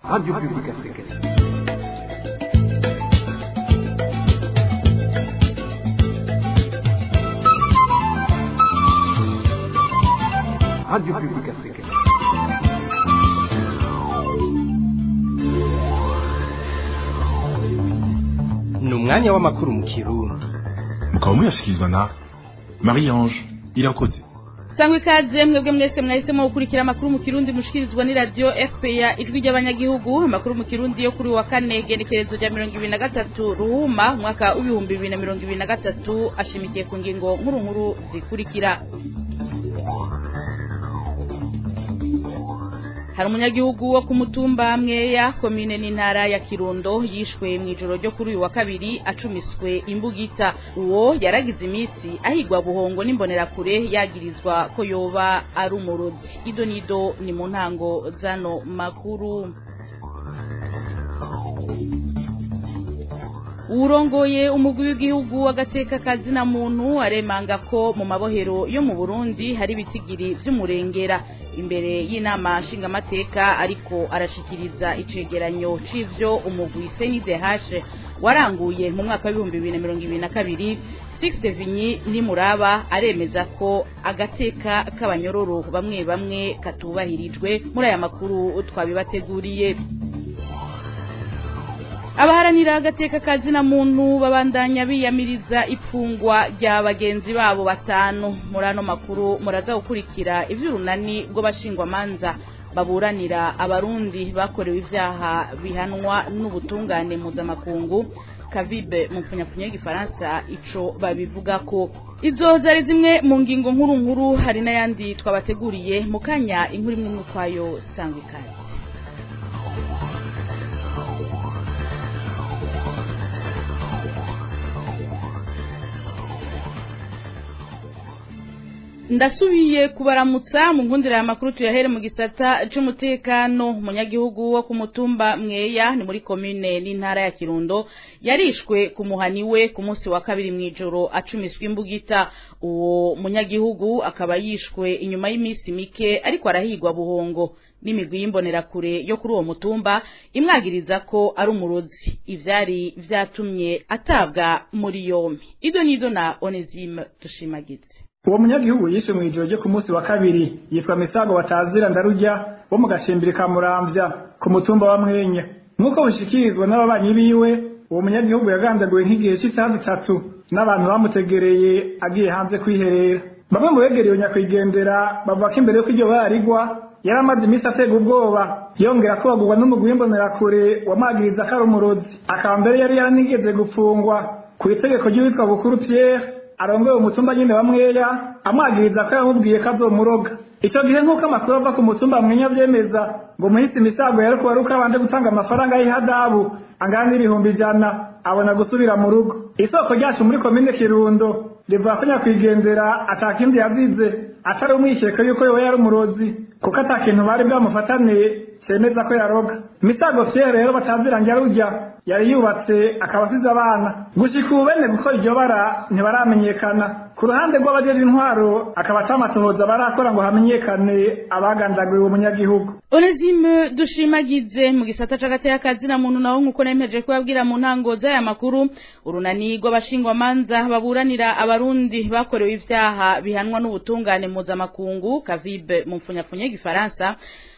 Radio Publique Africaine. Radio Publique Africaine. Ni umwanya w'amakuru mu Kirundi. Mukaba muyashikirizwa na Marie Ange Irakoze. Sangwe ikaze mwebwe mwese mwahisemo gukurikira amakuru mu Kirundi mushikirizwa ni radio FPA, ijwi ry'abanyagihugu. Amakuru mu Kirundi yo kuri wa kane, genekerezo rya 2023 Ruhuma, umwaka w'2023, ashimikiye ku ngingo nkuru nkuru zikurikira. Hari umunyagihugu wo ku mutumba Mweya, komine n'intara ya Kirundo, yishwe mu ijoro ryo kuri uyu wa kabiri acumiswe imbugita. Uwo yaragize imisi ahigwa buhongo n'imbonerakure, yagirizwa ko yoba ari umurozi. Ido nido ni mu ntango zano makuru. Urongoye umugwi w'igihugu w'agateka kazina muntu aremanga ko mu mabohero yo mu Burundi hari ibitigiri vy'umurengera. Imbere y'inama nshingamateka ariko arashikiriza icegeranyo c'ivyo umugwi CNDH waranguye mu mwaka w'2022, Sixte Vinyi Nimuraba aremeza ko agateka k'abanyororo bamwe bamwe katubahirijwe. Muri aya makuru twabibateguriye. Abaharanira agateka kazina muntu babandanya biyamiriza ipfungwa rya bagenzi babo batanu. Muri ano makuru muraza gukurikira ivy'urunani rw'abashingwamanza baburanira abarundi bakorewe ivyaha bihanwa n'ubutungane mpuzamakungu, Kavibe mu mpfunyapfunya y'igifaransa, ico babivugako. Izo zari zimwe mu ngingo nkuru nkuru, hari n'ayandi twabateguriye mu kanya. Inkuru imwe imwe ukwayo, sangwa ikaze. Ndasubiye kubaramutsa mu nkundira y'amakuru, tuyahere mu gisata c'umutekano. Umunyagihugu wo ku mutumba Mweya, ni muri komine n'intara ya Kirundo, yarishwe ku muhani we ku munsi wa kabiri mw'ijoro acumiswe imbugita. Uwo munyagihugu akaba yishwe inyuma y'imisi mike ariko arahigwa buhongo n'imigwi y'imbonerakure yo kuri uwo mutumba, imwagiriza ko ari umurozi, ivyari vyatumye atabwa muri yompi. Ido nido na Onesime Dushimagize. Uwo munyagihugu yishe mu ijoro ryo ku munsi wa kabiri yitwa Misago Batazira Ndarujya, wo mu gashimbiri ka Muramvya ku mutumba wa Mwenya. Nk'uko bishikirizwa n'ababanyi biwe, uwo munyagihugu yagandaguwe nk'igihe c'isaha 3 n'abantu bamutegereye agiye hanze kwiherera. Bamwe mu begereye nyakwigendera bavuga ko imbere y'uko iryo bara rigwa yari amaze iminsi atega ubwoba, yongera kubagurwa n'umugwi w'imbonerakure wamwagiriza ko ari umurozi. Akaba mbere yari yaranigeze gupfungwa ku itegeko ry'uwitwa Bukuru Pierre arongoye umutumba nyene wa Mweya, amwagiriza ko yamubwiye ko azomuroga. Ico gihe, nk'uko amakuru ava ku mutumba Mwenya vyemeza, ngo muhisi Misago yariko waruko abanje gutanga amafaranga y'ihadabu angana n'100,000, abona gusubira mu rugo. Isoko ryacu muri komine Kirundo rivuga ko nyakwigendera atakindi yazize atari umwikeko yuko yoba yari umurozi, kuko atakintu bari bwamufatane cemeza ko yaroga. Misago Pierre rero batazira Njyarujya yari yubatse, akaba asize abana. Gushika ubu bene gukora iryo bara ntibaramenyekana. Ku ruhande rw'abajeje intwaro akaba atamatohoza barakora ngo hamenyekane abagandaguye uwo munyagihugu. Onesime Dushimagize. Mu gisata c'agateka kazina muntu naho, nkuko nempeje kubabwira mu ntango z'aya makuru, urunani rw'abashingwamanza baburanira abarundi bakorewe ivyaha bihanwa n'ubutungane mpuzamakungu, Kavibe mu mpfunyapfunya y'igifaransa,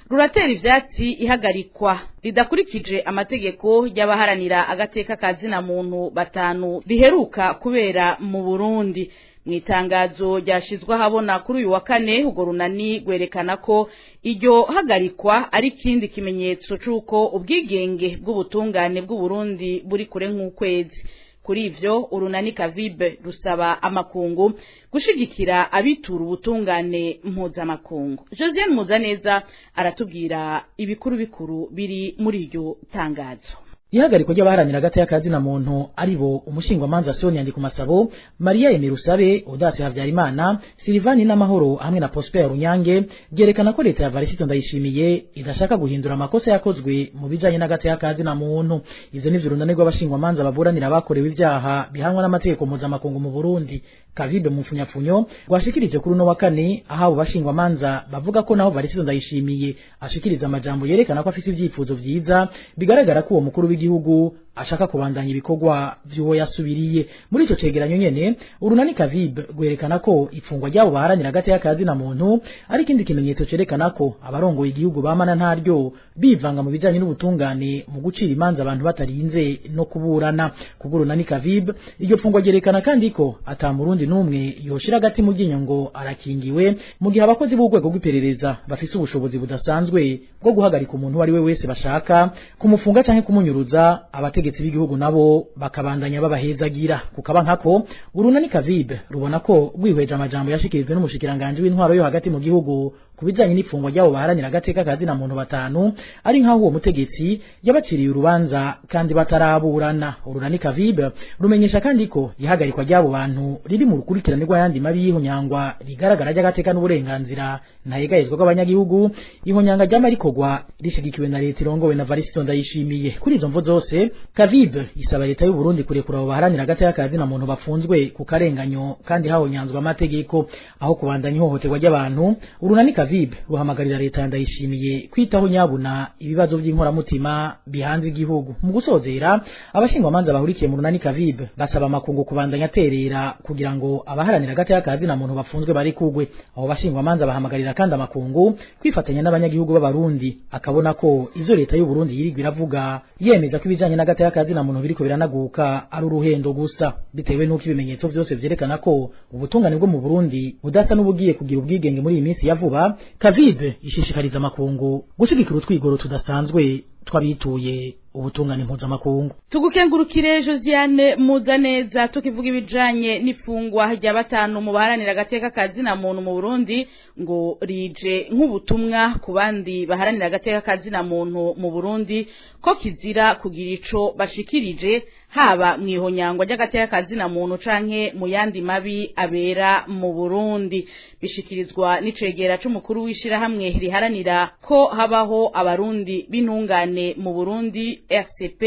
ruratera ivyatsi ihagarikwa ridakurikije amategeko y'abaharanira agateka kazina muntu batanu riheruka kubera mu Burundi. Mu itangazo ryashizwe ahabona kuri uyu wa kane, urwo runani rwerekana ko iryo hagarikwa ari ikindi kimenyetso c'uko ubwigenge bw'ubutungane bw'Uburundi buri kure nk'ukwezi. Kuri ivyo, urunani Kavibe rusaba amakungu gushigikira abitura ubutungane mpuzamakungu. Josiane Muzaneza aratubwira ibikuru bikuru biri muri iryo tangazo. Ihagarikwa ry'abaharanira agateka kazina muntu aribo umushingwamanza Sonia Ndikumasabo, Maria Emirusabe, Audace Habyarimana, Silvani n'Amahoro hamwe na Prosper Runyange ryerekana ko leta ya Varisito Ndayishimiye idashaka guhindura amakosa yakozwe mu bijanye n'agateka kazina muntu. Ivyo nivyo urunani rw'abashingwamanza baburanira abakorewe ivyaha bihanwa n'amategeko mpuzamakungu mu Burundi, Kavibe mu mfunyapfunyo rwashikirije kuri uno wa kane, aho abo bashingwamanza bavuga ko naho Varisito Ndayishimiye ashikiriza amajambo yerekana ko afite ivyifuzo vyiza, bigaragara ko uwo mukuru w'igihugu ashaka kubandanya ibikorwa vy'uwo yasubiriye. Muri ico cegeranyo nyene, urunani Kavibe rwerekana ko ifungwa ryabo baharanira agateka ka zina muntu ari ikindi kimenyetso cerekana ko abarongoye igihugu bamana ntaryo bivanga mu bijanye n'ubutungane mu gucira imanza abantu batarinze no kuburana. Kubw'urunani Kavibe, iryo fungwa ryerekana kandi ko ata murundi n'umwe yoshira agati mu ryinyo ngo arakingiwe, mu gihe abakozi b'urwego rw'iperereza bafise ubushobozi budasanzwe bwo guhagarika umuntu uwo ari we wese bashaka, kumufunga canke kumunyuruza, abategetsi b'igihugu nabo bakabandanya babahezagira. Kukaba nkako, urunani Kavibe rubona ko rwihweje amajambo yashikirijwe n'umushikiranganje w'intwaro yo hagati mu gihugu ku bijanye n'ifungwa ry'abo baharanira agateka ka zina muntu batanu, ari nk'aho uwo mutegetsi yabaciriye urubanza kandi bataraburana. Urunani Kavibe rumenyesha kandi ko ihagarikwa ry'abo bantu riri mu rukurikirane rw'ayandi mabi y'ihonyangwa rigaragara ry'agateka n'uburenganzira ntayegayezwa bw'abanyagihugu, ihonyanga ryama rikorwa rishigikiwe na leta irongowe na Varisito Ndayishimiye. Kuri izo mvo zose, Kavibe isaba leta y'u Burundi kurekura abo baharanira agateka ka zina muntu bafunzwe ku karenganyo kandi hahonyanzwe amategeko, aho kubandanya ihohoterwa ry'abantu. Urunani Kavibe ruhamagarira leta ya Ndayishimiye kwitaho nyabuna ibibazo by'inkoramutima bihanze igihugu. Mu gusozera, abashingwamanza bahurikiye mu runani Kavibe basaba amakungu kubandanya aterera kugira ngo abaharanira agateka ka zina muntu bafunzwe barekugwe. Abo bashingwamanza bahamagarira kandi amakungu kwifatanya n'abanyagihugu b'Abarundi, akabona ko izo leta y'u Burundi yirigwa iravuga yemeza ko ibijanye n'agateka ka zina muntu biriko biranaguka ari uruhendo gusa, bitewe n'uko ibimenyetso vyose vyerekana ko ubutungane bwo mu Burundi budasa n'ubugiye kugira ubwigenge muri iyi minsi ya vuba. Kavibe ishishikariza amakungu gushigikira utwigoro tudasanzwe twabituye ubutungane mpuzamakungu. Tugukengurukire Josiane Muzaneza. Tukivuga ibijanye n'ifungwa rya batanu mu baharanira agateka ka zina muntu mu Burundi, ngo rije nk'ubutumwa ku bandi baharanira agateka ka zina muntu mu Burundi ko kizira kugira ico bashikirije, haba mwihonyangwa ry'agateka ka zina muntu canke mu yandi mabi abera mu Burundi. Bishikirizwa n'icegera c'umukuru w'ishirahamwe riharanira ko habaho abarundi b'intungane mu Burundi, RCP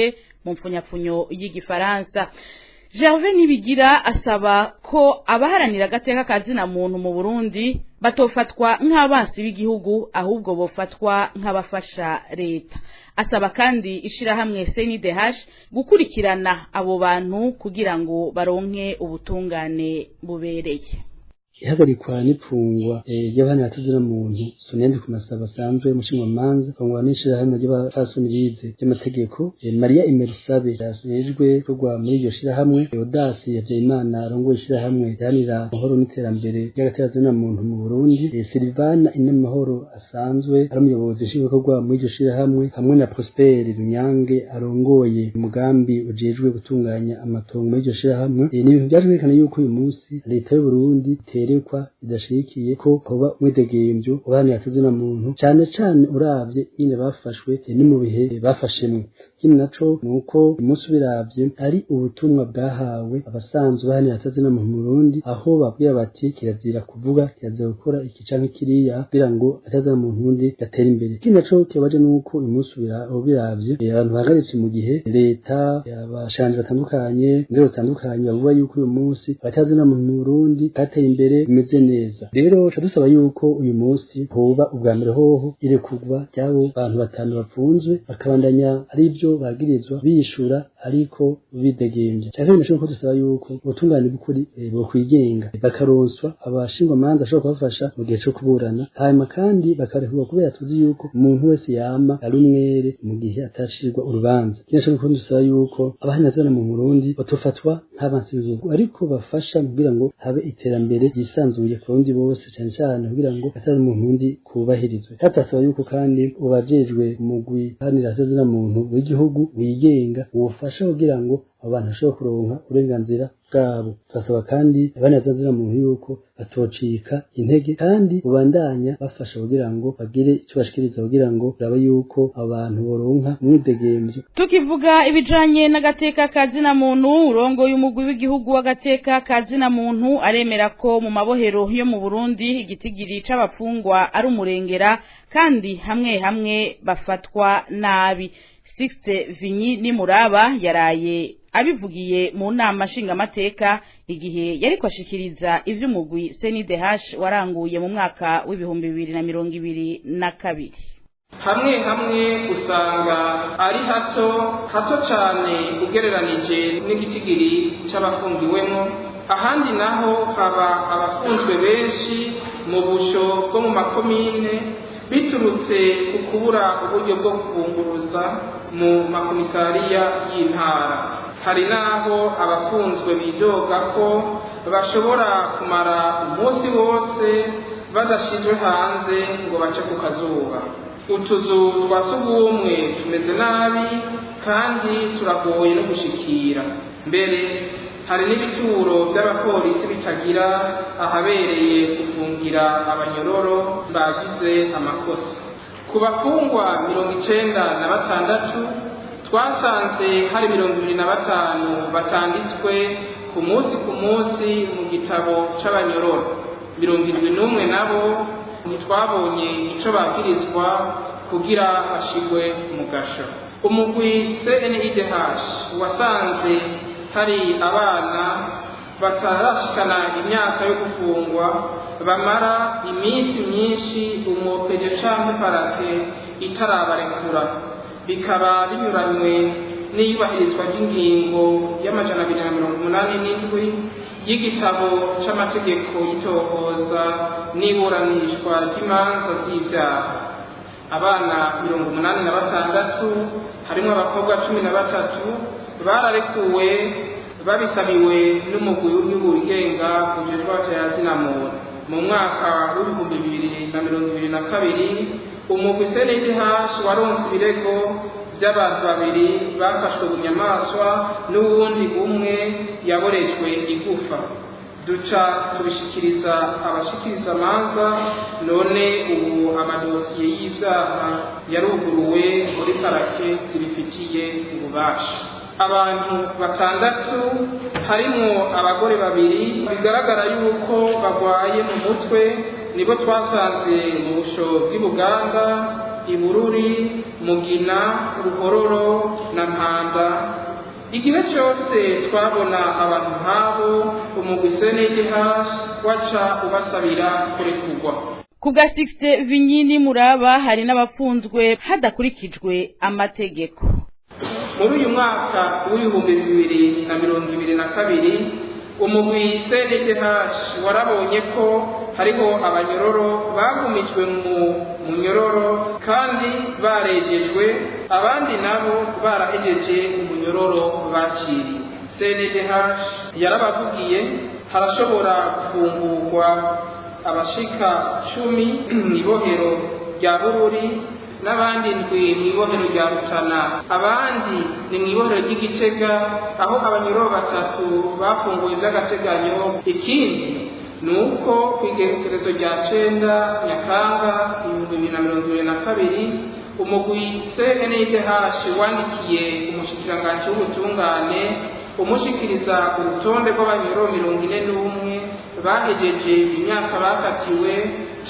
mu mfunyapfunyo y'igifaransa. Gervais Nibigira asaba ko abaharanira agateka ka zina muntu mu Burundi batofatwa nk'abansi b'igihugu, ahubwo bofatwa nk'abafasha leta. Asaba kandi ishirahamwe CNDH gukurikirana abo bantu kugira ngo baronke ubutungane bubereye. Ihagarikwa n'ipfungwa ry'abana batazira muntu Sonende ku masaba asanzwe umushingamanza fungwa n'ishirahamwe ry'abafasoni bize ry'amategeko, Maria Imerusabe yasejwe kugwa muri iryo shirahamwe, Odasi Yavyimana arongoye ishirahamwe riharanira amahoro n'iterambere ry'agateka muntu mu Burundi, Silvana Inamahoro asanzwe ari umuyobozi nshingwabikorwa muri iryo shirahamwe, hamwe na Prosper Runyange arongoye umugambi ujejwe gutunganya amatongo muri iryo shirahamwe. Ni ibintu vyaje kwerekana yuko uyu munsi leta y'u Burundi iterekwa idashigikiye ko hoba umwidegemvyo ubaharanira agateka muntu, cane cane uravye nyene bafashwe ni mu bihe bafashemwo. Ikindi naco nuko umunsi ubiravye ari ubutumwa bwahawe abasanzwe baharanira agateka muntu mu Burundi, aho babwira bati kirazira kuvuga, kirazira gukora iki canke kiriya kugira ngo agateka muntu Burundi gatere imbere. Ikindi naco kibabaje nuko uyu munsi ubiravye abantu bahagaritse mu gihe leta, abashanje batandukanye, inzego zitandukanye bavuga yuko uyu munsi agateka muntu mu Burundi gateye imbere bimeze neza. Rero ca dusaba yuko uyu munsi hoba ubwa mbere hoho irekurwa ry'abo bantu batanu bafunzwe, bakabandanya ari ibyo bagirizwa biyishura ariko bidegemvya. Ca kabiri naco dusaba yuko ubutungane bw'ukuri bokwigenga, bakaronswa abashingwamanza bashobora kubafasha mu gihe co kuburana, hanyuma kandi bakarekurwa kubera tuzi yuko umuntu wese yama ari umwere mu gihe atashirwa urubanza. Ikindi naco dusaba yuko abahanazana mu Burundi batofatwa nk'abansi b'igihugu, ariko bafasha kugira ngo habe iterambere ryisanzuye ku barundi bose, cane cane kugira ngo atari umuntu undi kubahirizwe. Hatasaba yuko kandi ubajejwe umugwi haranira agateka muntu w'igihugu wigenga wofasha kugira ngo abantu bashobore kuronka uburenganzira bwabo. Turasaba kandi abanezazira muntu yuko batocika intege kandi bubandanya bafasha kugira ngo bagire icyo bashikiriza kugira ngo rabe yuko abantu boronka umwidegemvyo. Tukivuga ibijanye n'agateka kazina muntu, urongo y'umugwi w'igihugu w'agateka kazina muntu aremera ko mu mabohero yo mu Burundi igitigiri c'abapfungwa ari umurengera kandi hamwe hamwe bafatwa nabi. Sixte Vinyi Nimuraba yaraye Abivugiye mu nama nshingamateka igihe yariko ashikiriza ivy'umugwi CNIDH waranguye mu mwaka w'2022. Hamwe hamwe usanga ari hato hato cane ugereranije n'igitigiri c'abafungiwemo, ahandi naho haba abafunzwe benshi mu busho bwo mu makomine biturutse ku kubura uburyo bwo kubunguruza mu makomisariya y'intara. Hari naho abafunzwe bidoga ko bashobora kumara umunsi wose badashizwe hanze ngo bace ku kazuba. Utuzu twa sugumwe tumeze nabi kandi turagoye no gushikira. Mbere hari n'ibituro by'abapolisi bitagira ahabereye gufungira abanyororo bagize amakosa. Ku bafungwa 96 twasanze hari 25 batanditswe ku munsi ku munsi mu gitabo c'abanyororo. 71 nabo ntitwabonye ico babwirizwa kugira bashigwe mu gasho. Umugwi CNIDH wasanze hari abana batarashikana imyaka yo gufungwa bamara iminsi myinshi umwopeje canke parake itarabarekura, bikaba binyuranywe n'iyubahirizwa ry'ingingo y'287 y'igitabo c'amategeko y'itohoza n'iburanishwa ry'imanza z'ivyaha. Abana 86 harimwo abakobwa 13 bararekuwe babisabiwe n'umugwi w'igihugu wigenga ujejwe abatayazina-muntu. Mu mwaka w'2022 umugwi CNIDH waronse ibirego by'abantu babiri bafashwe bunyamaswa n'uwundi umwe yaborejwe igufa. Duca tubishikiriza abashikiriza amanza, none ubu amadosiye y'ivyaha yaruguruwe muri parake zibifitiye ububasha. Abantu 6 harimwo abagore 2 bigaragara yuko bagwaye mu mutwe nibo twasanze mu busho bw'i Buganda, Ibururi, Mugina, Ruhororo na Mpanda. Igihe cyose twabona abantu nk'abo umugwi CNIDH waca ubasabira kurekurwa. Ku bwa Sixte Vinyini Muraba hari n'abafunzwe hadakurikijwe amategeko. Muri uyu mwaka w'2022 umugwi CNIDH warabonye ko hariho abanyororo bagumijwe mu munyororo kandi barejejwe, abandi nabo barahejeje umunyororo baciriwe. CNIDH yarabavugiye harashobora gufungurwa abashika 10 mw'ibohero rya Bururi n'abandi 7 mw'ibohero rya Rutana, abandi ni mw'ibohero ry'Igitega aho abanyororo 3 bafunguwe vy'agateganyo. Ikindi nuko kw'igerekerezo rya 9 Nyakanga 2022 umugwi CNIDH wandikiye umushikiranganji w'ubutungane umushikiriza urutonde rw'abanyororo 41 bahejeje imyaka bakatiwe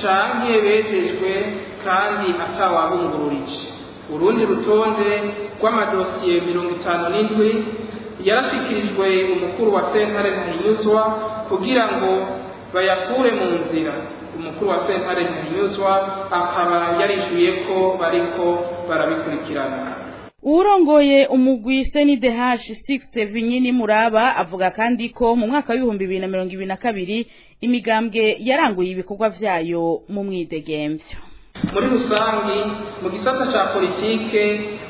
canke bejejwe kandi atawabungururije. Urundi rutonde rw'amadosiye 57 yarashikirijwe umukuru wa sentare Ntahinyuzwa kugira ngo bayakure mu nzira. Umukuru wa sentare Ntahinyuzwa akaba yarishuye ko bariko barabikurikirana. Urongoye umugwi CNIDH Sixte Vinyini Muraba avuga kandi ko mu mwaka w'2022 imigambwe yaranguye ibikorwa vyayo mu mwidegemvyo. Muri rusangi mu gisata ca politike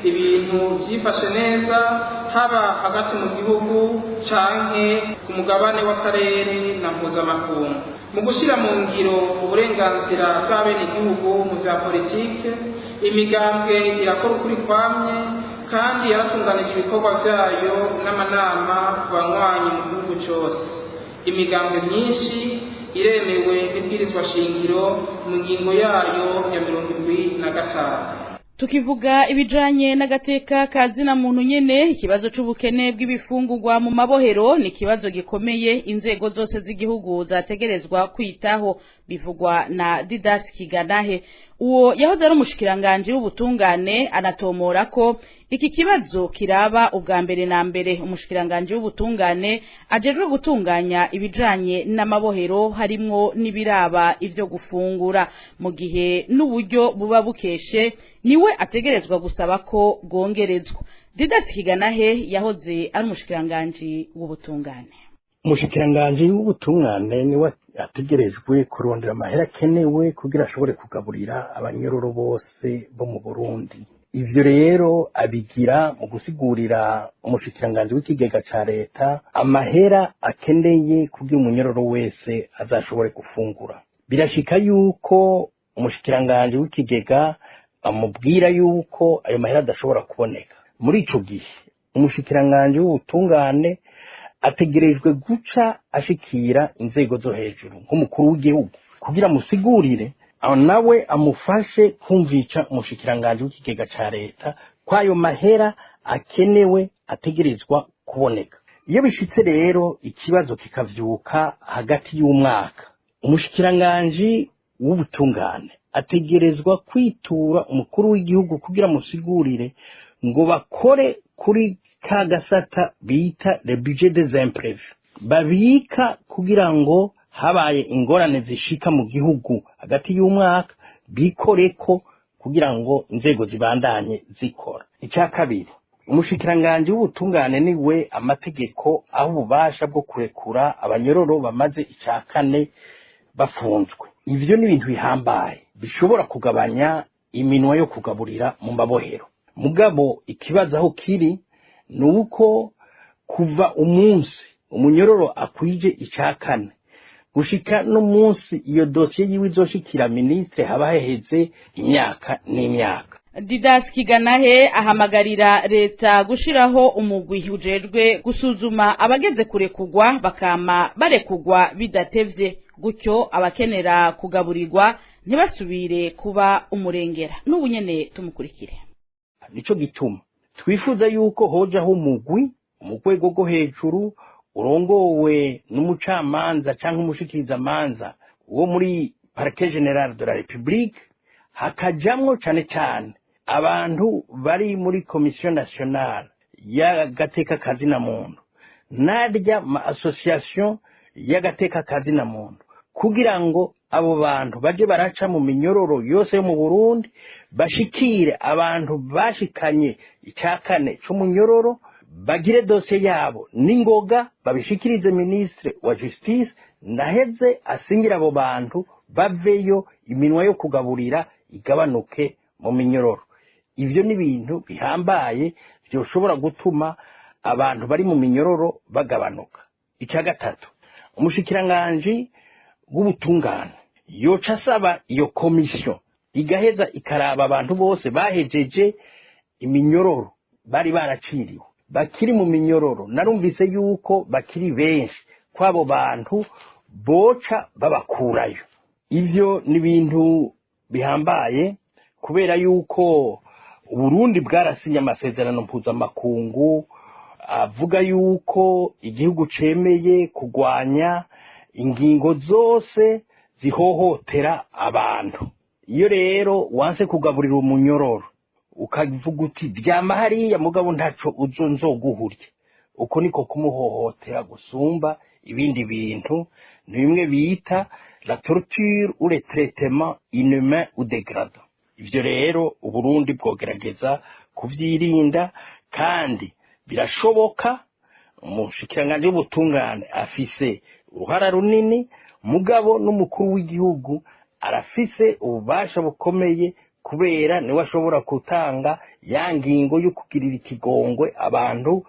ibintu vyifashe neza haba hagati mu gihugu canke ku mugabane w'akarere na mpuzamakungu. Mu gushira mu ngiro uburenganzira bw'abenegihugu mu vya politike, imigambwe irakora ukuri kwamye kandi yaratunganije ibikorwa vyayo n'amanama ku banywanyi mu gihugu cose. Imigambwe myinshi iremewe n'ibwirizwa shingiro mu ngingo yayo ya 75. Tukivuga ibijanye n'agateka kazina muntu nyene, ikibazo c'ubukene bw'ibifungurwa mu mabohero ni ikibazo gikomeye inzego zose z'igihugu zategerezwa kwitaho, bivugwa na Didas Kiganahe. Uwo yahoze ari umushikiranganje w'ubutungane anatomora ko iki kibazo kiraba ubwa mbere na mbere umushikiranganje w'ubutungane ajejwe gutunganya ibijanye n'amabohero, harimwo n'ibiraba ivyo gufungura, mu gihe n'uburyo buba bukeshe niwe ategerezwa gusaba ko bwongerezwa. Didas Kiganahe yahoze ari umushikiranganje w'ubutungane. Umushikiranganji w'ubutungane niwe ategerejwe kurondera amahera akenewe kugira ashobore kugaburira abanyororo bose bo mu Burundi. Ivyo rero abigira mu gusigurira umushikiranganji w'ikigega ca leta amahera akeneye kugira umunyororo wese azashobore gufungura. Birashika yuko umushikiranganji w'ikigega amubwira yuko ayo mahera adashobora kuboneka. Muri ico gihe umushikiranganji w'ubutungane ategerejwe guca ashikira inzego zo hejuru nk'umukuru w'igihugu kugira amusigurire, nawe amufashe kumvisha umushikiranganji w'ikigega ca leta ko ayo mahera akenewe ategerezwa kuboneka. Iyo bishitse rero ikibazo kikavyuka hagati y'umwaka, umushikiranganji w'ubutungane ategerezwa kwitura umukuru w'igihugu kugira amusigurire ngo bakore kuri ka gasata bita le budget des imprévus, babika kugira ngo habaye ingorane zishika mu gihugu hagati y'umwaka bikoreko kugira ngo inzego zibandanye zikora. Icya kabiri, umushikiranganji w'ubutungane niwe amategeko aho ububasha bwo kurekura abanyororo bamaze icya kane bafunzwe. Ivyo ni ibintu bihambaye bishobora kugabanya iminwa yo kugaburira mu mabohero. Mugabo ikibazo aho kiri ni uko kuva umunsi umunyororo akwije icya kane gushika n'umunsi iyo dosiye yiwe izoshikira ministre haba haheze imyaka n'imyaka. Didas Kiganahe ahamagarira leta gushiraho umugwi ujejwe gusuzuma abageze kurekugwa bakama barekugwa bidatevye, gutyo abakenera kugaburirwa ntibasubire kuba umurengera. N'ubu nyene tumukurikire. Nico gituma twifuza yuko hojaho umugwi mu rwego rwo hejuru urongowe n'umucamanza canke umushikirizamanza wo muri Parquet Général de la République, hakajamwo cane cane abantu bari muri Commission nationale y'agateka kazina muntu narya ma association y'agateka kazina muntu, kugira ngo abo bantu baje baraca mu minyororo yose yo mu Burundi bashikire abantu bashikanye icya kane c'umunyororo, bagire dosiye yabo n'ingoga, babishikirize ministre wa justice, naheze asinyira abo bantu baveyo, iminwa yo kugaburira igabanuke mu minyororo. Ivyo ni ibintu bihambaye byoshobora gutuma abantu bari mu minyororo bagabanuka. Icya gatatu, umushikiranganji w'ubutungane yoca asaba iyo komisiyo igaheza ikaraba abantu bose bahejeje iminyororo bari baraciriwe bakiri mu minyororo. Narumvise yuko bakiri benshi, kw'abo bantu boca babakurayo. Ivyo ni ibintu bihambaye kubera yuko Uburundi bwarasinye amasezerano mpuzamakungu avuga yuko igihugu cemeye kugwanya ingingo zose zihohotera abantu. Iyo rero wanse kugaburira umunyororo ukavuga uti ryama hariya mugabo ntaco uzo nzoguhurya, uko niko kumuhohotera gusumba ibindi bintu. Ni bimwe bita la torture ou le traitement inhumain ou dégradant. Ivyo rero Uburundi bwogerageza kuvyirinda kandi birashoboka. Umushikiranganji w'ubutungane afise uruhara runini, mugabo n'umukuru w'igihugu arafise ububasha bukomeye kubera niwe ashobora gutanga ya ngingo yo kugirira ikigongwe abantu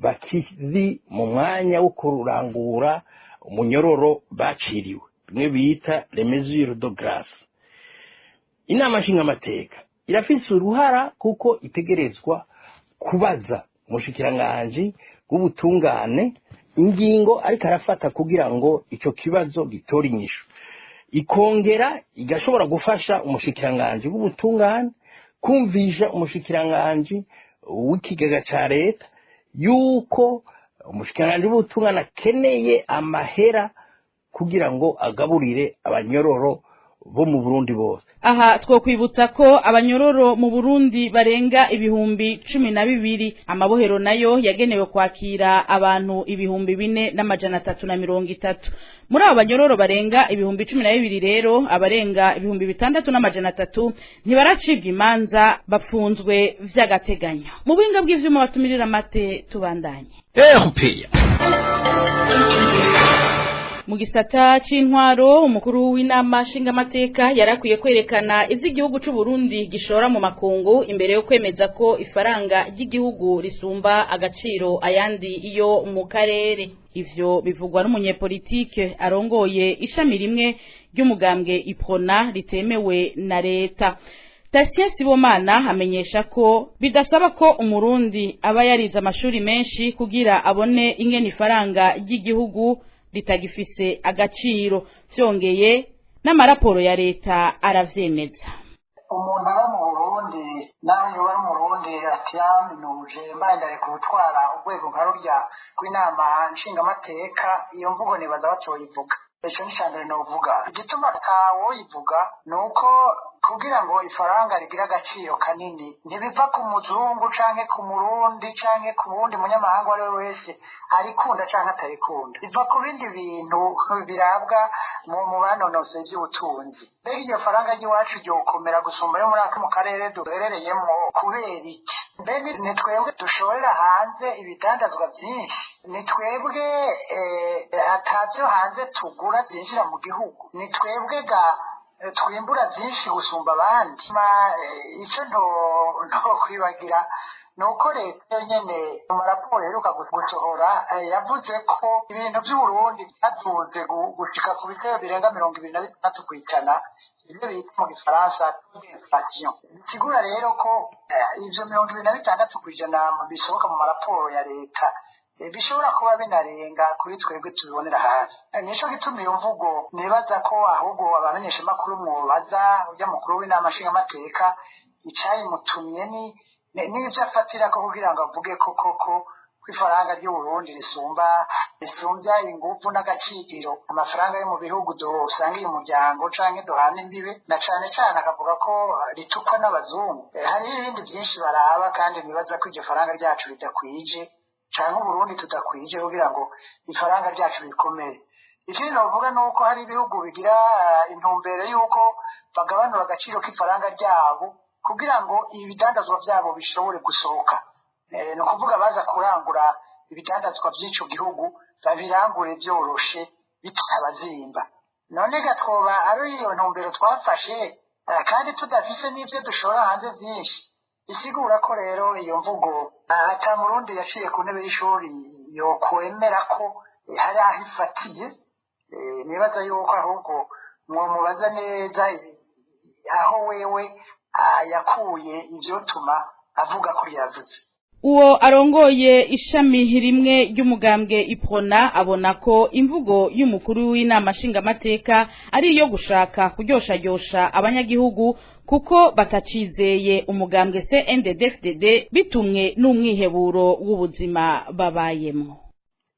bakiri mu mwanya wo kurangura umunyororo baciriwe, bimwe bita les mesures de grâce. Inama nshingamateka irafise uruhara kuko itegerezwa kubaza umushikiranganji w'ubutungane ingingo ariko arafata kugira ngo ico kibazo gitore inyishu, ikongera igashobora gufasha umushikiranganji w'ubutungane kumvisha umushikiranganji w'ikigega ca leta yuko umushikiranganji w'ubutungane akeneye amahera kugira ngo agaburire abanyororo bo mu Burundi bose. Aha twokwibutsa ko abanyororo mu Burundi barenga 12,000, amabohero nayo yagenewe kwakira abantu 4,330. Muri abo banyororo barenga 12,000 rero abarenga 6,300 ntibaracibwa imanza, bapfunzwe vy'agateganyo. Mu buhinga bw'ivyuma batumirira mate tubandanye. RPA. Mu gisata c'intwaro, umukuru w'inama nshingamateka yarakwiye kwerekana ivy'igihugu c'u Burundi gishora mu makungu imbere yo kwemeza ko ifaranga ry'igihugu risumba agaciro ayandi iyo mu karere. Ivyo bivugwa n'umunyepolitike arongoye ishami rimwe ry'umugambwe Iprona ritemewe na leta. Tatien Sibomana amenyesha ko bidasaba ko umurundi aba yarize amashuri menshi kugira abone ingene ifaranga ry'igihugu litagifise agaciro, vyongeye n'amaraporo ya leta aravyemeza. Umuntu aba mu Burundi nawe yoba ari umurundi atiyaminuje mbaye ndareka gutwara urwego nka rurya rw'inama nshingamateka, iyo mvugo nibaza batoyivuga. Ico ni icambere novuga. Igituma atawoyivuga ni uko kugira ngo ifaranga rigire agaciro kanini ntibiva ku muzungu canke ku murundi canke ku wundi munyamahanga uwo ari we wese arikunda canke atarikunda, biva ku bindi bintu birabwa mu banonosoye ivy'ubutunzi. Mbega iryo faranga ry'iwacu ryokomera gusumba yo muri aka mu karere duherereyemwo kubera iki? Mbe ni twebwe dushorera hanze ibidandazwa vyinshi? Ni twebwe atavyo hanze tugura vyinjira mu gihugu? Ni twebwe ga twimbura byinshi gusumba abandi? Icyo nto kwibagira ni uko leta nyene mu maraporo iheruka gusohora yavuze ko ibintu by'Uburundi byaduze gushika ku bice birenga 26%, ibyo bita mu Gifaransa inflation. Bisigura rero ko ivyo 26% bisohoka mu maraporo ya leta bishobora kuba binarenga kuri twebwe tubibonera hafi. Nico gituma iyo mvugo nibaza ko ahubwo abamenyeshamakuru mwobaza urya mukuru w'inama nshingamateka icayimutumye ni n'ivyo afatirako kugira ngo avuge ko koko ko ifaranga ry'Uburundi risumba risumbya inguvu n'agaciro amafaranga yo mu bihugu dusangiye umuryango canke duhana imbibe, na cane cane akavuga ko ritukwa n'abazungu. Hariho ibindi vyinshi baraba, kandi nibaza ko iryo faranga ryacu ridakwije canke Uburundi tudakwije kugira ngo ifaranga ryacu rikomere. Ikindi novuga ni uko hari ibihugu bigira intumbero y'uko bagabanura agaciro k'ifaranga ryabo kugira ngo ibidandazwa vyabo bishobore gusohoka. Ni ukuvuga baza kurangura ibidandazwa vy'ico gihugu babirangure vyoroshe bitabazimba. None gatwoba ari iyo ntumbero twafashe kandi tudafise n'ivyo dushora hanze vyinshi? Bisigura ko rero iyo mvugo ata murundi yaciye ku ntebe y'ishuri yokwemera ko hari aho ifatiye. Nibaza yuko ahubwo mwomubaza neza aho wewe yakuye ivyotuma avuga ko yavuze. Uwo arongoye ishami rimwe ry'umugambwe Iprona abona ko imvugo y'umukuru w'inama nshingamateka ari iyo gushaka kuryosharyosha abanyagihugu kuko batacizeye umugambwe CNDD-FDD bitumwe n'umwiheburo w'ubuzima babayemwo.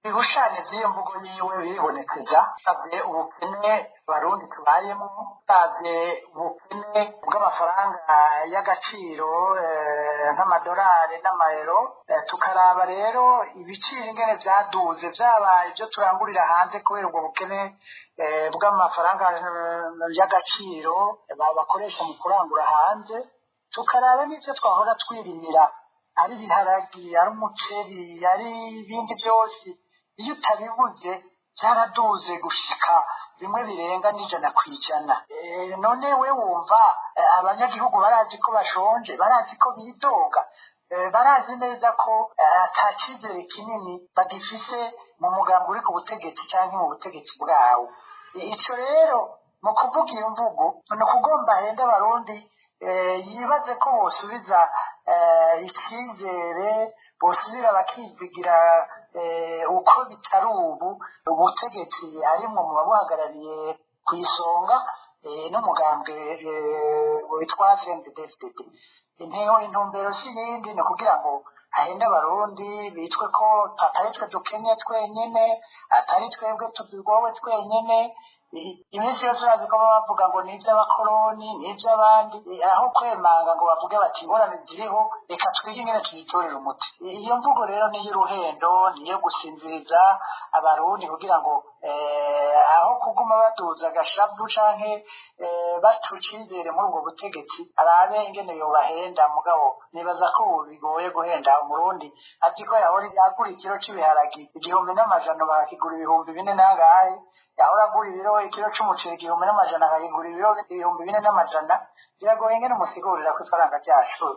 Ibihushane vy'iyo mvugo yiwe biribonekeza. Uravye ubukene Barundi tubayemwo, uravye ubukene bw'amafaranga y'agaciro nk'amadolari n'amayero, tukaraba rero ibiciro ingene vyaduze, vyaba ivyo turangurira hanze kubera ubwo bukene bw'amafaranga y'agaciro bakoresha mu kurangura hanze, tukaraba n'ivyo twahora twirimira, ari ibiharagi, ari umuceri, ari ibindi vyose, iyo utabibuze byaraduze gushika bimwe birenga n'100%. None we wumva abanyagihugu barazi ko bashonje, barazi ko bidoga, barazi neza ko ata cizere kinini bagifise mu mugambi uri ku butegetsi canke mu butegetsi bwawo. Ico rero mu kuvuga iyo mvugo ni ukugomba ahenda Abarundi yibaze ko bosubiza icizere, bosubira bakizigira uko bitari ubu ubutegetsi arimwo mu babuhagarariye ku isonga n'umugambwe witwa CNDD-FDD. Intego, intumbero si yindi, ni ukugira ngo hahende Abarundi bitwe ko atari twe dukenye twenyene, atari twebwe tugowe twenyene. Iminsi yose urazi ko baba bavuga ngo ni iby'abakoroni, ni iby'abandi, aho kwemanga ngo bavuge bati ingorane ziriho, reka twige ingene tuzitorere umuti. Iyo mvugo rero ni iy'uruhendo, ni iyo gusinziriza abarundi kugira ngo aho kuguma baduza agashavu canke batucizere muri ubwo butegetsi, arabe ingene yobahenda. Mugabo nibaza ko ubu bigoye guhenda umurundi azi ko yahora agura ikiro c'ibiharagi 1400 bakakigura 4000 nangahe, yahora agura ibiro ikiro c'umuceri 1400 akakigura ibiro 4400. Biragoye ingene umusigurira ko ifaranga ryacu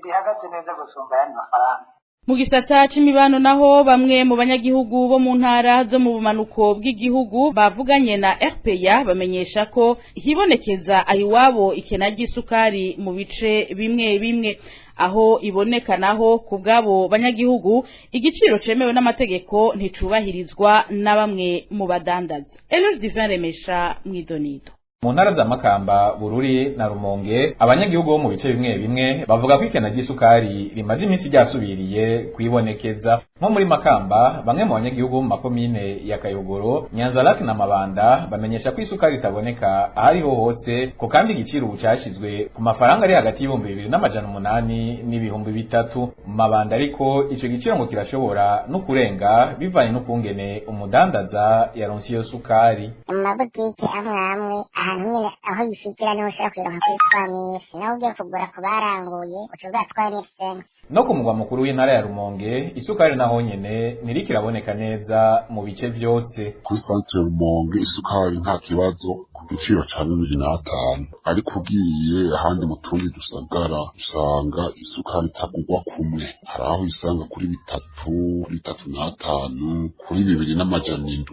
rihagaze neza gusumba ayandi mafaranga. Mu gisata c'imibano naho, bamwe mu banyagihugu bo mu ntara zo mu bumanuko bw'igihugu bavuganye na RPA bamenyesha ko hibonekeza ayiwabo ikena ry'isukari mu bice bimwe bimwe. Aho iboneka naho, ku bw'abo banyagihugu, igiciro cemewe n'amategeko nticubahirizwa na bamwe mu badandaza. Eloge Divin Remesha mw'idonido. Mu ntara za Makamba, Bururi na Rumonge, abanyagihugu bo mu bice bimwe bimwe bavuga ko ikena ry'isukari rimaze iminsi ryasubiriye kwibonekeza. Nko muri Makamba, bamwe mu banyagihugu bo mu makomine ya Kayogoro, Nyanzarake na Mabanda bamenyesha ko isukari itaboneka ahariho hose, ko kandi igiciro ubu cashizwe ku mafaranga ari hagati y'2800 n'3000. Mu Mabanda ariko ico giciro ngo kirashobora no kurenga bivanye n'ukungene umudandaza yaronse iyo sukari. Amabutike amwe amwe, ahantu nyine aho yifikira niho ushobora kuyironka kuri 3000, naho ugiye kugura ku baranguye ucugura 3500. No ku mugwa mukuru w'intara ya Rumonge, isukari naho nyene ntiriko iraboneka neza mu bice vyose. Kuri santere Rumonge isukari nta kibazo ku giciro ca 2500, ariko ugiye ahandi mu tundi dusagara usanga isukari itagurwa kumwe. Hari aho usanga kuri 3, kuri 35, kuri 2700,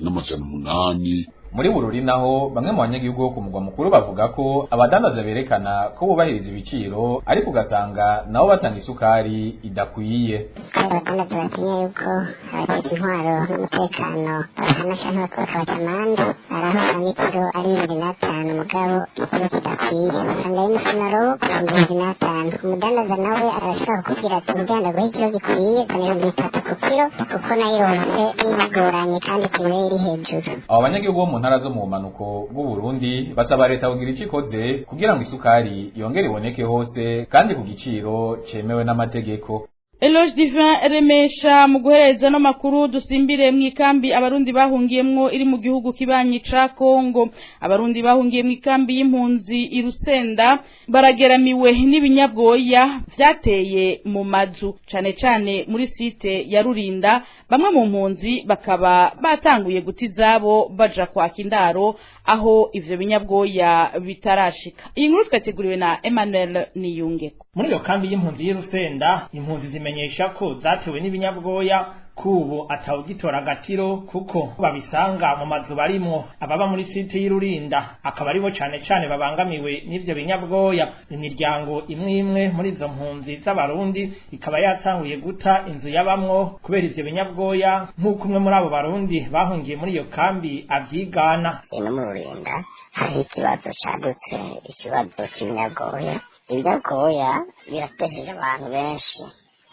2800. Muri Bururi naho, bamwe mu banyagihugu bo ku mugwa mukuru bavuga ko abadandaza berekana ko bubahiriza ibiciro, ariko ugasanga nabo batanga isukari idakwiye. Kandi abadandaza batinya yuko abajejwe intwaro n'umutekano babahana canke bakabaca amande. Hari aho usanga ikiro ari 2500, mugabo ikiro kidakwiye usanga ari nusu na robo 2500. Umudandaza nawe arashobora kukubwira ati kugira ndaguhe ikiro gikwiye zana 3000 ku kiro, kuko nayironse bigoranye kandi ku iri hejuru. Abo banyagihugu bo mu ntara zo mu bumanuko bw'Uburundi basaba leta kugira ico ikoze kugira ngo isukari yongere iboneke hose kandi ku giciro cemewe n'amategeko. Eloge Divin Remesha. Mu guhereza no makuru, dusimbire mu ikambi abarundi bahungiyemwo iri mu gihugu kibanyi ca Kongo. Abarundi bahungiye mu ikambi y'impunzi i Rusenda barageramiwe n'ibinyabwoya vyateye mu mazu, cane cane muri site ya Rurinda. Bamwe mu mpunzi bakaba batanguye guta izabo baja kwaka indaro aho ivyo binyabwoya bitarashika. Iyi nkuru twateguriwe na Emmanuel Niyungeko. Muri iyo kambi y'impunzi y'i Rusenda, impunzi zimenyesha ko zatewe n'ibinyabwoya, kubu atawugitora agatiro kuko babisanga mu mazu barimwo. Ababa muri site y'Irurinda akaba aribo cane cane babangamiwe n'ivyo binyabwoya. Imiryango imwe imwe muri izo mpunzi z'abarundi ikaba yatanguye guta inzu yabamwo kubera ivyo binyabwoya, nk'uko umwe muri abo barundi bahungiye muri iyo kambi avyigana. Ino mu Rurinda hariho ikibazo cadutse, ikibazo c'ibinyabwoya. Ibinyabwoya biratejeje abantu benshi,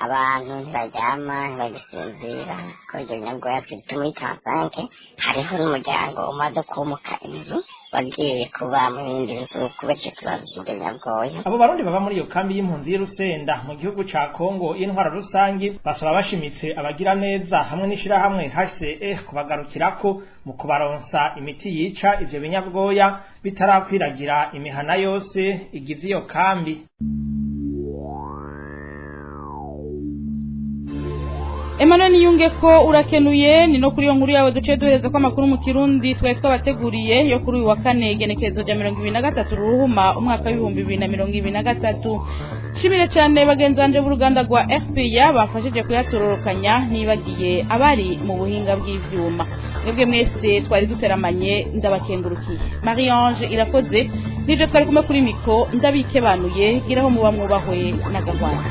abantu ntibaryama, ntibagisinzira kubera ivyo binyabwoya. Turi muri tansanke, hariho n'umuryango umaze kumuka inzu wagiye kuba mu yindi nzu kubera ico kibazo c'ivyo binyabwoya. Abo barundi baba muri iyo kambi y'impunzi y'Irusenda mu gihugu ca Kongo y'intwaro rusangi basaba bashimitse abagira neza hamwe n'ishirahamwe HCR kubagarukirako mu kubaronsa imiti yica ivyo binyabwoya bitarakwiragira imihana yose igize iyo kambi. Emmanuel Niyunge ko urakenuye. Ni no kuri iyo nkuru yawe duce duhereza ko amakuru mu Kirundi twari twabateguriye yo kuri uyu wa kane, igenekerezo rya 23 Ruhuma umwaka w'2023. Shimire cyane bagenzi banje b'uruganda rwa RPA bafashije kuyatororokanya, ntibagiye abari mu buhinga bw'ivyuma. Mwebwe mwese twari duteramanye, ndabakengurukiye. Marie Ange Irakoze nije twari kumwe kuri micro, ndabikebanuye. Giraho muba mwubahwe na gahwana.